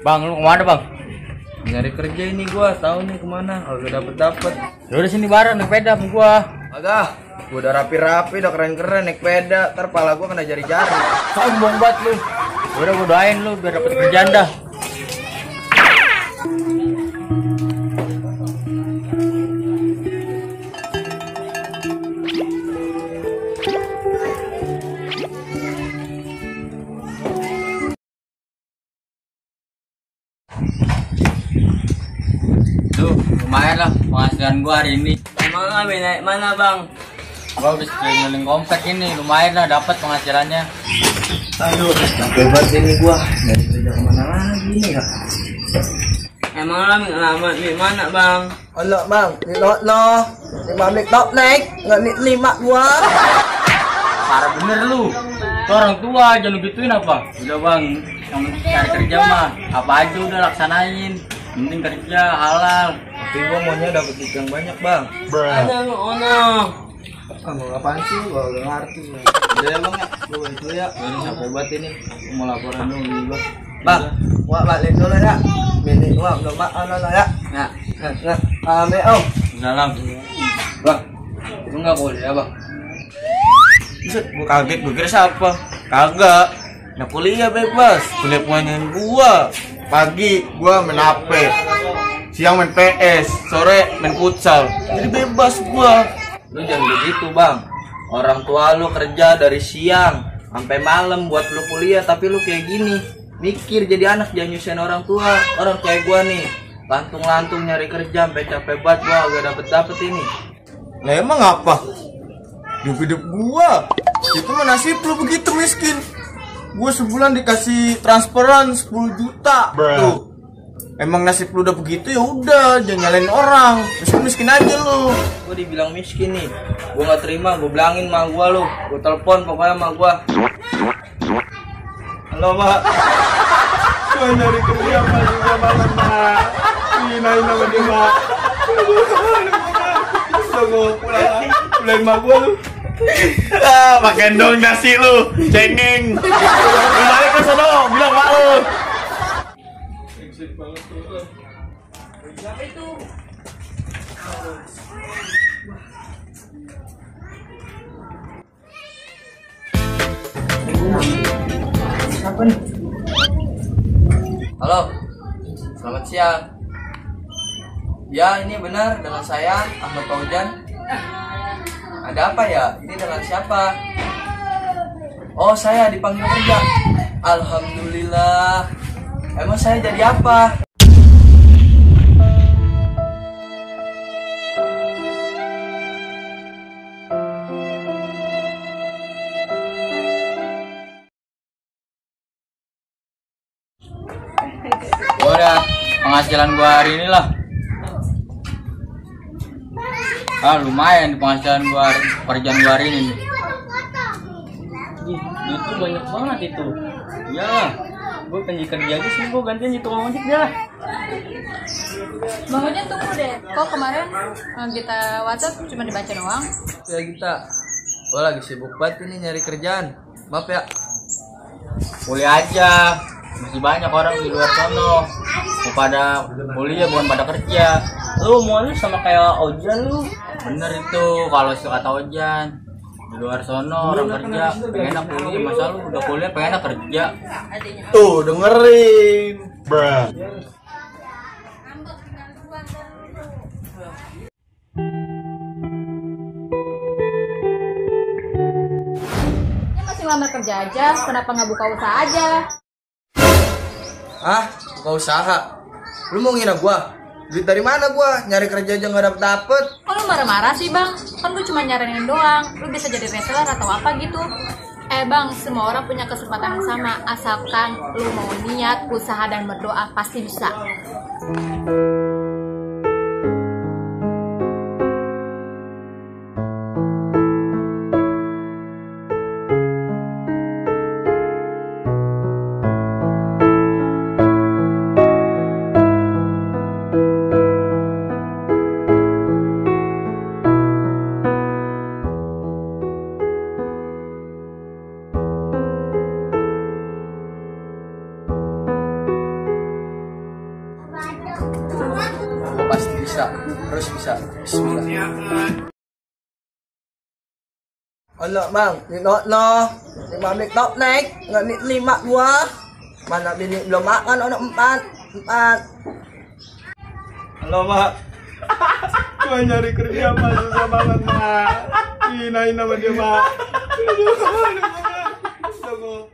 Bang, lu kemana bang? Nyari kerja ini gua, tahu nih kemana? Agak dapet. Ya udah sini bareng naik sepeda sama gua. Agak, gua udah rapi-rapi, udah keren-keren naik sepeda. Ntar pala gua kena jari-jari. Sombong banget lu. Ya udah gua doain lu biar dapet kerjaan dah. Tuh, lumayan lah penghasilan gua hari ini. Emang Abi naik mana bang? Gua habis keliling komplek ini, lumayan lah dapat penghasilannya. Aduh, capek banget ini gua. Nyari kerja kemana lagi nih ya? Emang alamat di mana bang? Alah bang, lihat loh. Di pabrik top naik, nggak lima gua. Parah bener lu. Tuh orang tua jangan gituin apa? Udah bang, yang penting cari kerja mah apa aja udah laksanain. Penting kerja halal. Tapi gua maunya dapet duit yang banyak bang. Ada ono. Kamu apaan sih? Gua udah ngerti. Udah ya bang ya, gua itu ya. Ini capek banget ini. Gua mau laporan dulu gua. Bang, gua balik dulu ya. Milik gua udah makan lah ya. Nggak. Ame om. Salam. Bang, itu nggak boleh ya bang. Gua kaget, gua kira siapa? Kagak. Nah kuliah bebas. Kuliah punya gua. Pagi gua main HP, siang main PS, sore main futsal. Jadi bebas gua. Lu jangan begitu bang. Orang tua lu kerja dari siang sampai malam buat lu kuliah, tapi lu kayak gini. Mikir jadi anak, jangan nyusahin orang tua. Orang kayak gua nih, lantung-lantung nyari kerja sampai capek banget gua gak dapet ini. Lah emang apa? Hidup gua itu mah nasib lu begitu miskin. Gua sebulan dikasih transferan 10 juta. Tuh. Emang nasib lu udah begitu ya udah, jangan nyalain orang. Miskin aja lu. Gua dibilang miskin nih. Gua nggak terima, gua bilangin sama gua lu. Gua telepon pokoknya sama gua. Halo, Mak. Gua nyari kerja Mak juga malam, Mak. Hinain sama dia, Mak. Udah gua pulang Mak gua lu. Makan dong nasi lu, cengeng. Lu balik ke sono, bilang mak lu. Halo, selamat siang. Ya, ini benar dengan saya Ahmad Paujan. Ada apa ya? Ini dengan siapa? Oh, saya dipanggil kerja. Alhamdulillah. Emang saya jadi apa? Gua udah penghasilan gua hari ini lah. Lumayan di penghasilan gua kerjaan gua hari ini nih. Itu banyak banget itu. Ya, gue pengen kerja aja sih, gue gantian jadi tukang ojek dah. Bang Ojan tunggu deh. Kok kemarin kita WhatsApp cuma dibaca doang? Ya kita. Gua lagi sibuk banget ini nyari kerjaan. Maaf ya. Kuliah aja. Masih banyak orang di luar sono. Mau pada kuliah bukan pada kerja. Lu maunya sama kayak Ojan lu. Bener itu kalau kata Ojan. Di luar sono orang kerja pengen enak kuliah, masa lu udah kuliah pengen enak kerja. Tuh, dengerin. Bruh. Ya masih ngelamar kerja aja, kenapa nggak buka usaha aja? Ah, buka usaha. Lu mau ngira gua? Duit dari mana gua? Nyari kerja aja nggak dapet. Kok lu marah-marah sih bang? Kan gue cuma nyaranin doang. Lu bisa jadi reseller atau apa gitu. Bang, semua orang punya kesempatan yang sama. Asalkan lu mau niat, usaha, dan berdoa, pasti bisa. bisa. Bismillah. Anak bang, ni no, ni mami top naik, nggak ni 5 buah. Mana bini belum makan, anak 4. Halo mak. Gua nyari kerja mak, susah banget mak. Hinain sama dia mak. Aduh,